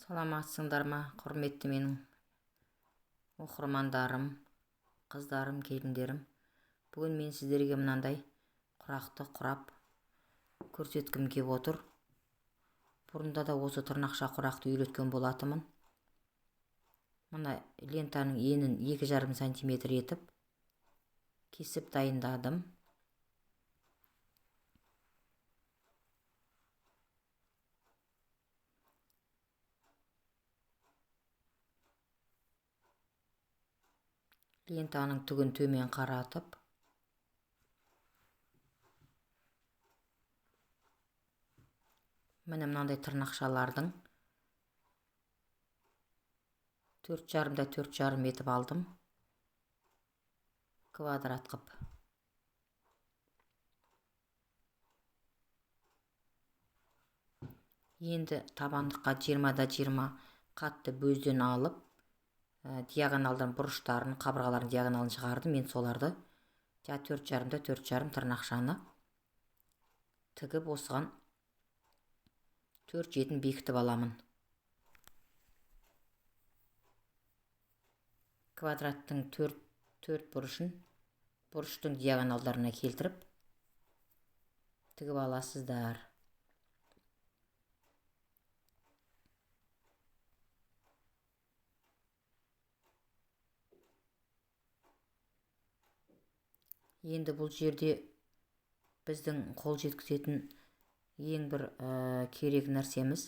Саламатсыңдар ма, құрметті менің оқырмандарым, қыздарым, келіндерім. Бүгін мен сіздерге мынандай құрақты құрап көрсеткім кеп отыр. Бұрында да осы тырнақша құрақты үйреткен болатынмын. Мына лентаның енін 2,5 сантиметр етіп кесіп дайындадым. Лентаның түгін төмен қаратып, міне мынандай тырнақшалардың 4,5 да 4,5 етіп алдым, квадрат қып. Енді табандыққа 20 да 20 қатты бөзден алып, диагоналдан бұрыштарын, қабырғаларын диагоналын шығардым. Мен соларды 4,5 да 4,5 тырнақшаны тігіп, осыған 4 жетін бекітіп аламын. Квадраттың 4 бұрышын бұрыштың диагоналдарына келтіріп тігіп аласыздар. Енді бұл жерде біздің қол жеткізетін ең бір керек нәрсеміз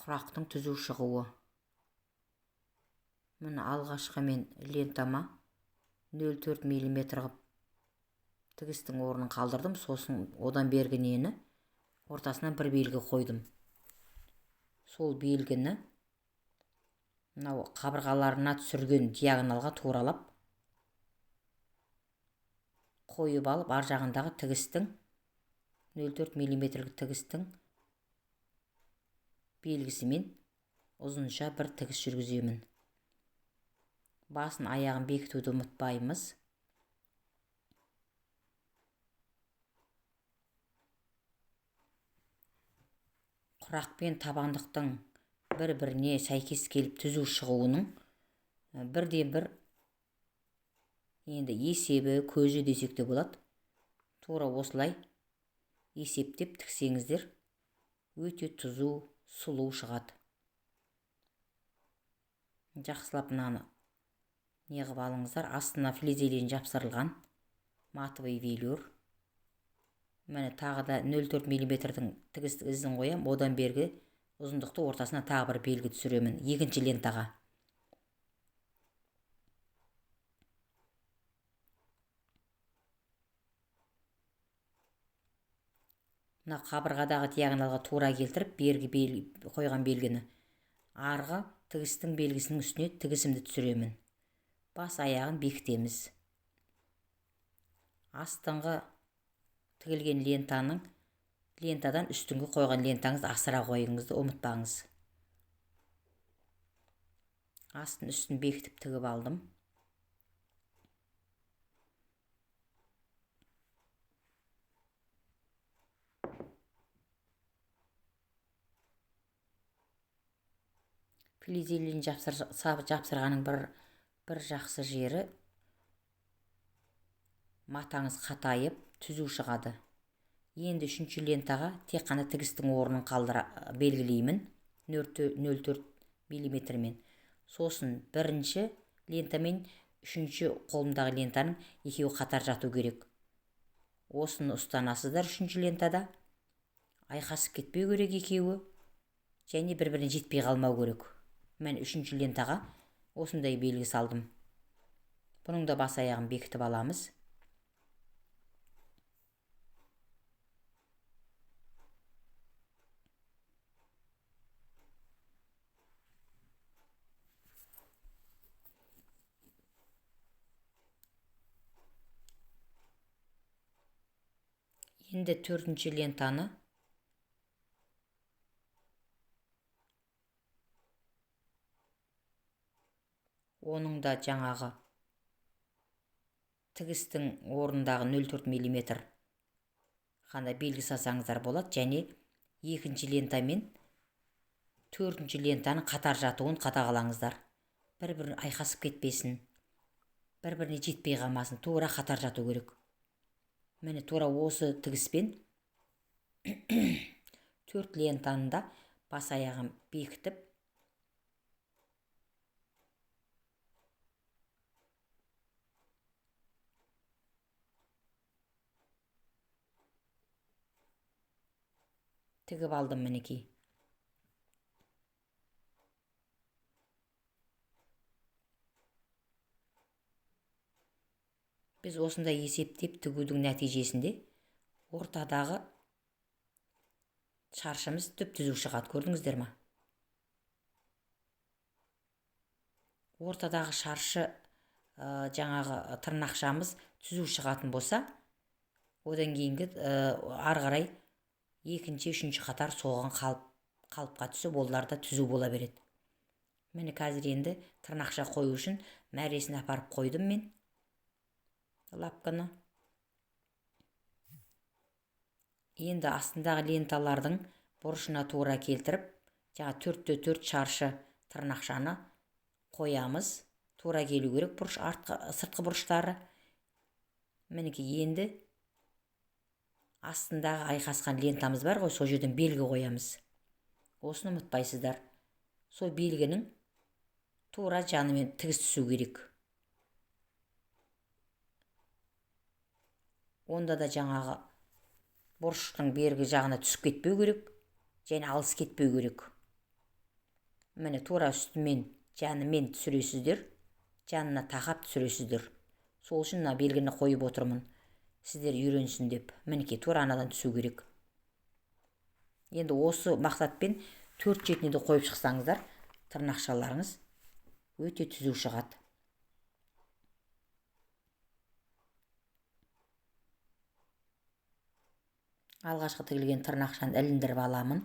құрақтың түзу шығуы. Міне алғашқы мен лентама 0,4 миллиметр қып тігістің орнын қалдырдым. Сосын одан бергі нені ортасынан бір белгі қойдым. Сол белгіні мынау қабырғаларына түсірген диагоналға туралап қойып алып, ар жағындағы тігістің 0,4 миллиметрлік тігістің белгісімен ұзынша бір тігіс жүргіземін. Басын аяғын бекітуді ұмытпаймыз. Құрақ пен табандықтың бір-біріне сәйкес келіп түзу шығуының бірден-бір енді есебі, көзі десек те болады. Тура осылай есептеп тіксеңіздер өте түзу, сұлу шығады. Жақсылап мынаны неғып алыңыздар. Астына флизелин жапсырылған матовый велюр. Міне тағы да 0,4 миллиметрдің тігістік ізін қоям. Одан бергі ұзындықты ортасына тағы бір белгі түсіремін екінші лентаға. Мына қабырғадағы диагоналға тура келтіріп, бергі қойған белгіні арғы тігістің белгісінің үстіне тігісімді түсіремін. Бас аяғын бекітеміз. Астыңғы тігілген лентадан үстіңгі қойған лентаңызды асыра қойыңызды ұмытпаңыз. Астын үстін бекітіп тігіп алдым. Флизелин жапсырғаның бір жақсы жері, матаңыз қатайып түзу шығады. Енді үшінші лентаға тек қана тігістің орнын қалдыра белгілеймін 0,4 миллиметрмен. Сосын бірінші лентамен үшінші қолымдағы лентаның екеуі қатар жату керек. Осыны ұстанасыздар үшінші лентада. Айқасып кетпеу керек екеуі, және бір-біріне жетпей қалмау керек. Мен үшінші лентаға осындай белгі салдым. Бұның да бас аяғын бекітіп аламыз. Енді төртінші лентаны оның да жаңағы тігістің орнындағы 0,4 миллиметр қандай белгі салсаңыздар болады. Және екінші лентамен Төртінші лентаның қатар жатуын қадағалаңыздар. Бір-бірін айқасып кетпесін, бір-біріне жетпей қалмасын, тура қатар жату керек. Міне, тура осы тігіспен 4 лентаны да бас аяғын бекітіп, тігіп алдым мінекей. Біз осындай есептеп тігудің нәтижесінде ортадағы шаршымыз түп-түзу шығады, көрдіңіздер ма? Ортадағы шаршы, жаңағы тырнақшамыз түзу шығатын болса, одан кейінгі ары қарай екінші, үшінші қатар соған қалыпқа түсіп, олар да түзу бола береді. Міне, қазір енді тырнақша қою үшін мәресін апарып қойдым мен лапканы. Енді астындағы ленталардың бұрышына тура келтіріп, жаңа төртте төрт шаршы тырнақшаны қоямыз. Тура келу керек бұрыш, артқы, сыртқы бұрыштары. Мінекей, енді астындағы айқасқан лентамыз бар ғой, сол жерден белгі қоямыз. Осыны ұмытпайсыздар. Сол белгінің тура жанымен тігіс түсу керек. Онда да жаңағы бұрыштың бергі жағына түсіп кетпеу керек, және алыс кетпеу керек. Міне, тура үстімен, жанымен түсіресіздер, жанына тақап түсіресіздер. Сол үшін мына белгіні қойып отырмын, сіздер үйренсін деп. Мінекей, тура анадан түсу керек. Енді осы мақсатпен төрт шетіне де қойып шықсаңыздар, тырнақшаларыңыз өте түзу шығады. Алғашқы тігілген тырнақшаны іліндіріп аламын.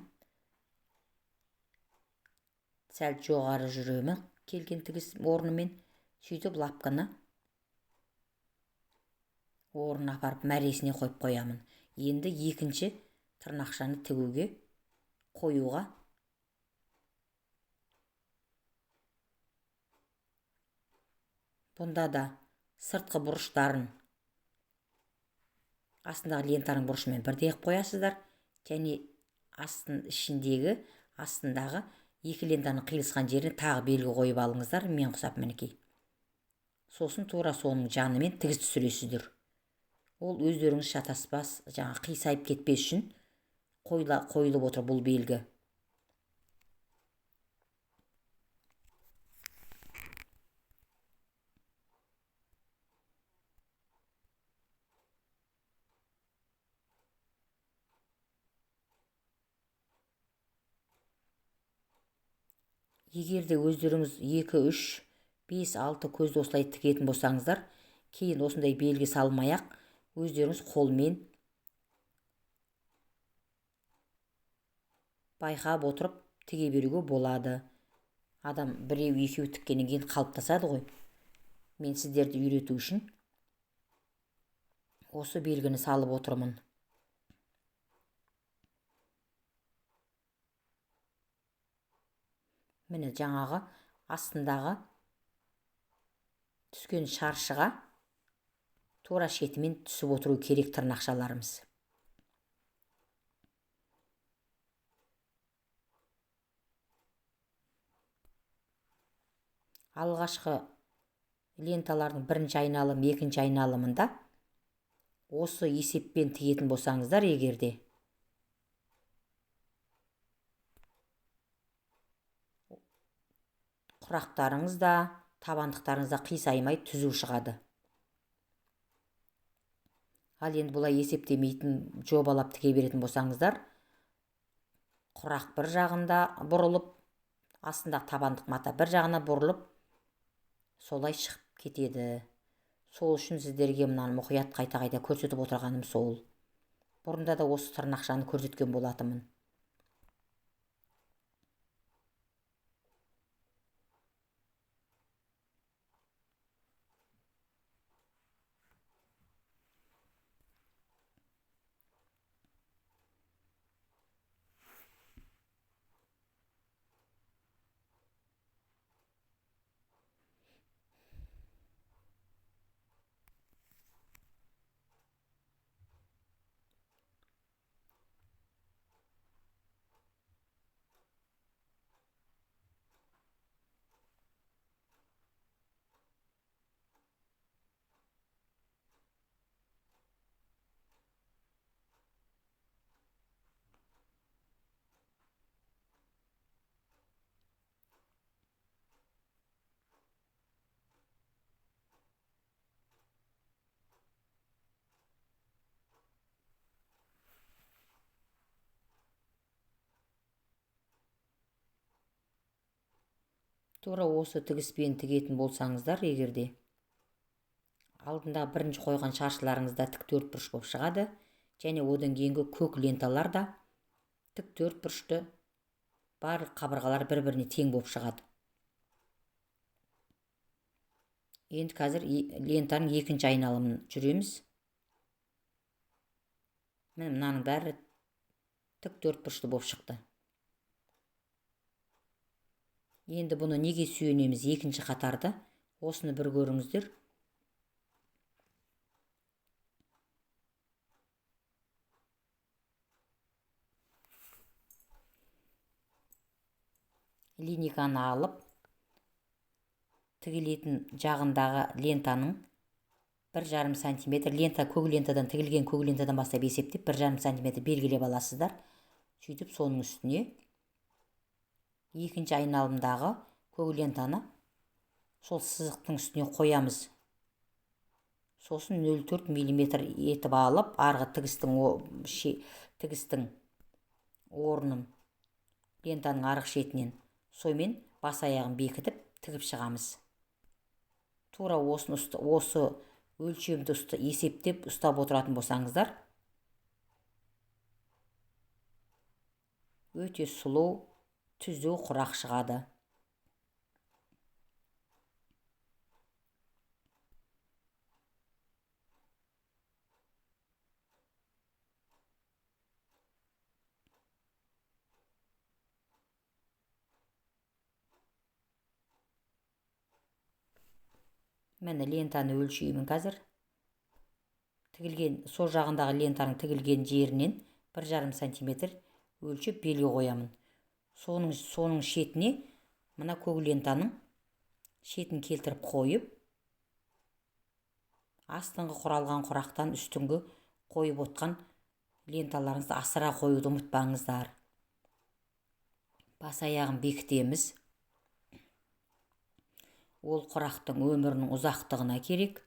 Сәл жоғары жүремін келген тігіс орнымен. Сөйтіп лапканы орнына апарып мәресіне қойып қоямын. Енді екінші тырнақшаны тігуге қоюға бұнда да сыртқы бұрыштарын астындағы лентаның бұрышымен бірдей қылып қоясыздар, және астын ішіндегі астындағы екі лентаның қиылысқан жеріне тағы белгі қойып алыңыздар, мен құсап мінекей. Сосын тура соның жанымен тігіс түсіресіздер. Ол өздеріңіз шатаспас, жаңа қисайып кетпес үшін қойылып отыр бұл белгі. Егер де өздеріңіз 2, 3, 5, 6 көзді осылай тігетін болсаңыздар, кейін осындай белгі салмай-ақ өздеріңіз қолмен байқап отырып тіге беруге болады. Адам біреу екеу тіккеннен кейін қалыптасады ғой. Мен сіздерді үйрету үшін осы белгіні салып отырмын. Міне, жаңағы астындағы түскен шаршыға тура шетімен түсіп отыру керек тырнақшаларымыз. Алғашқы ленталардың бірінші айналым, екінші айналымында осы есеппен тігетін болсаңыздар, егерде құрақтарыңыз да, табандықтарыңыз да қисаймай түзу шығады. Ал енді бұлай есептемейтін, жобалап тіге беретін болсаңыздар, құрақ бір жағында бұрылып, астындағы табандық мата бір жағына бұрылып, солай шығып кетеді. Сол үшін сіздерге мынаны мұқият қайта-қайта көрсетіп отырғаным сол. Бұрында да осы тырнақшаны көрсеткен болатынмын. Тура осы тігіспен тігетін болсаңыздар, егерде алдында бірінші қойған шаршыларыңызда тік төрт бұрыш болып шығады, және одан кейінгі көк ленталар да тік төрт бұрышты, барлық қабырғалар бір-біріне тең болып шығады. Енді қазір лентаның екінші айналымын жүреміз. Міне, мынаның бәрі тік төрт бұрышты болып шықты. Енді бұны неге сүйенеміз? Екінші қатарды осыны бір көріңіздер. Линейканы алып, тігілетін жағындағы лентаның 1,5 сантиметр, лента көк лентадан тігілген көк лентадан бастап есептеп 1,5 сантиметр белгілеп аласыздар. Сөйтіп соның үстіне екінші айналымдағы көк лентаны сол сызықтың үстіне қоямыз. Сосын 0,4 миллиметр етіп алып, арғы тігістің орнын лентаның арғы шетінен соймен бас аяғын бекітіп тігіп шығамыз. Тура осы өлшемді есептеп ұстап отыратын болсаңыздар, өте сұлу, түзу құрақ шығады. Міне, лентаны өлшеймін қазір. Тігілген сол жағындағы лентаның тігілген жерінен 1,5 сантиметр өлшеп белгі қоямын. Соның шетіне мына көк лентаның шетін келтіріп қойып, астыңғы құралған құрақтан үстіңгі қойып отқан ленталарыңызды асыра қоюды ұмытпаңыздар. Бас аяғын бекітеміз. Ол құрақтың өмірінің ұзақтығына керек.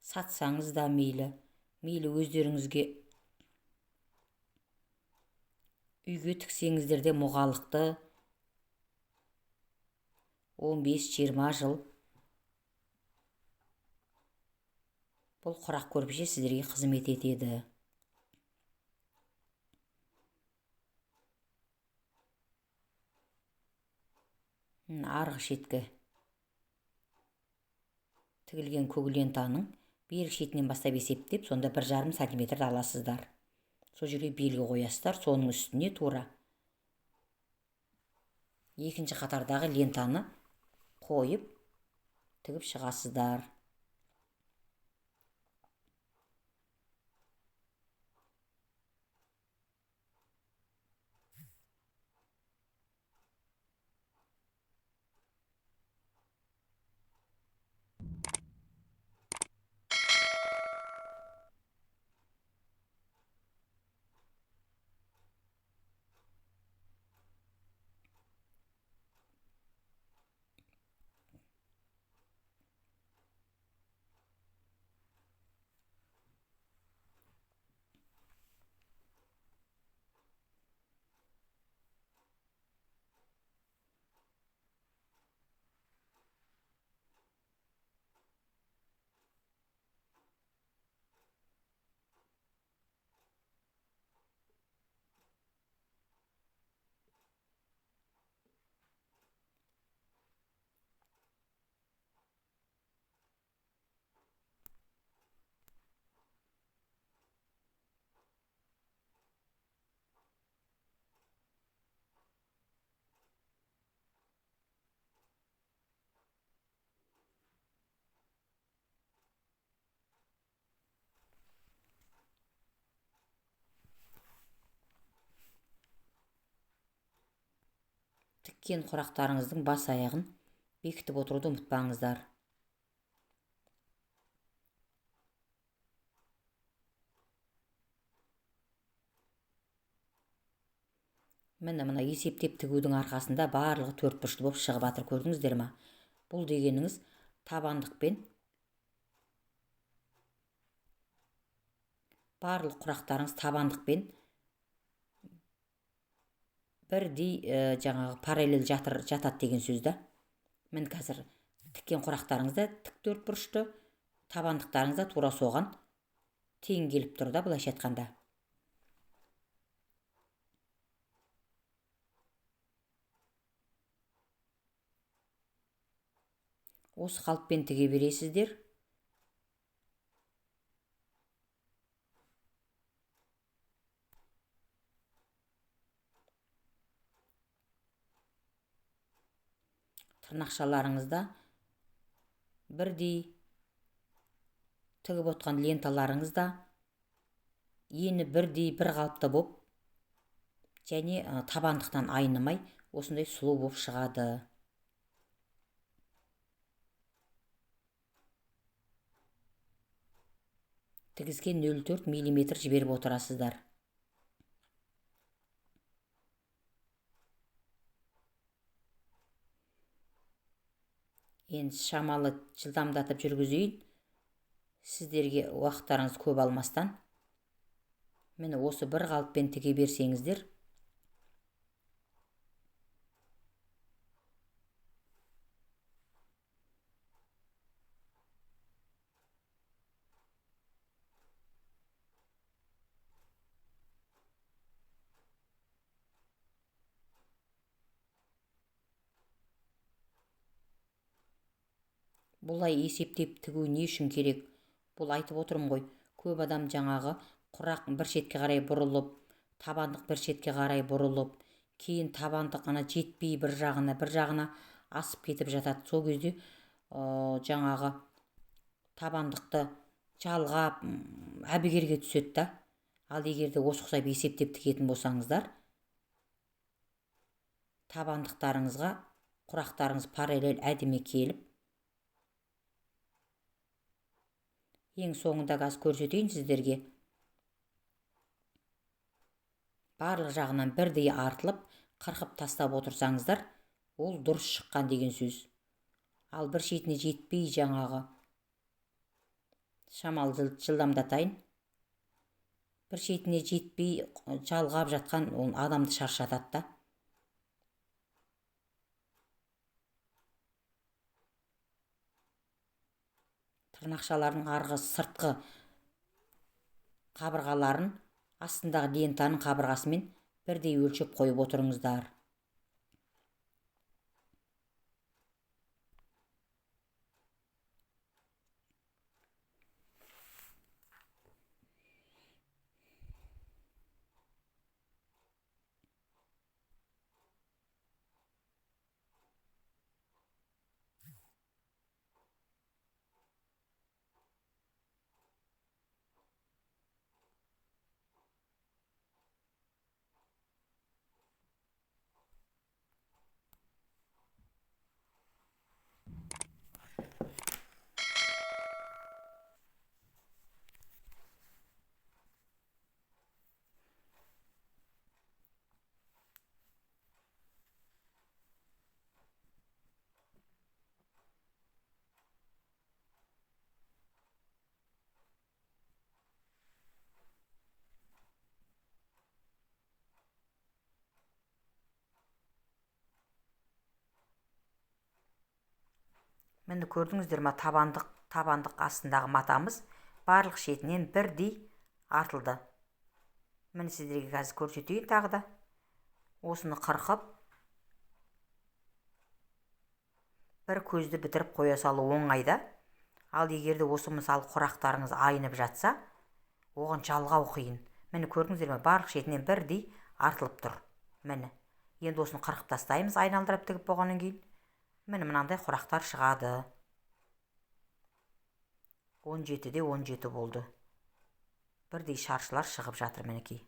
Сатсаңыз да мейлі, мейлі өздеріңізге үйге тіксеңіздер де мұғалықты 15-20 жыл бұл құрақ көрпеше сіздерге қызмет етеді. Арғы шеткі тігілген көк лентаның бергі шетінен бастап есептеп, сонда 1,5 сантиметрді аласыздар. Сол жерге белгі қоясыздар, соның үстіне тура екінші қатардағы лентаны қойып тігіп шығасыздар. Тіккен құрақтарыңыздың бас аяғын бекітіп отыруды ұмытпаңыздар. Міне, мына есептеп тігудің арқасында барлығы төрт бұрышты болып шығып жатыр, көрдіңіздер ма? Бұл дегеніңіз табандықпен барлық құрақтарыңыз табандықпен Бірдей жаңағы параллель жатады деген сөз да. Міне қазір тіккен құрақтарыңыз да тік төрт бұрышты, табандықтарыңыз да тура соған тең келіп тұр да, былайша айтқанда. Осы қалыппен тіге бересіздер. Тырнақшаларыңызда бірдей тігіп отқан ленталарыңызда ені бірдей бір қалыпты боп және табандықтан айнымай осындай сұлу боп шығады. Тігіске 0,4 миллиметр жіберіп отырасыздар. Енді шамалы жылдамдатып жүргізейін, сіздерге уақыттарыңыз көп алмастан. Міне осы бір қалыппен тіге берсеңіздер, бұлай есептеп тігу не үшін керек? Бұл айтып отырмын ғой, көп адам жаңағы құрақ бір шетке қарай бұрылып, табандық бір шетке қарай бұрылып, кейін табандық ана жетпей бір жағына, бір жағына асып кетіп жатады. Сол кезде жаңағы табандықты жалғап әбігерге түседі да. Ал егер де осы ұқсап есептеп тігетін болсаңыздар, табандықтарыңызға құрақтарыңыз параллель әдемі келіп, ең соңында қазір көрсетейін сіздерге. Барлық жағынан бірдей артылып, қырқып тастап отырсаңыздар, ол дұрыс шыққан деген сөз. Ал бір шетіне жетпей жаңағы шамалы жылдамдатайын. Бір шетіне жетпей жалғап жатқан ол адамды шаршатады да. Тырнақшалардың арғы сыртқы қабырғаларын астындағы лентаның қабырғасымен бірдей өлшеп қойып отырыңыздар. Міне көрдіңіздер ма, табандық астындағы матамыз барлық шетінен бірдей артылды. Міне сіздерге қазір көрсетейін тағы да. Осыны қырқып, бір көзді бітіріп қоя салу оңай да. Ал егер де осы мысалы құрақтарыңыз айнып жатса, оған жалғау қиын. Міне көрдіңіздер ме, барлық шетінен бірдей артылып тұр. Міне енді осыны қырқып тастаймыз, айналдырып тігіп болғаннан кейін. Міне мынандай құрақтар шығады. 17-де 17 болды. Бірдей шаршылар шығып жатыр мінекей.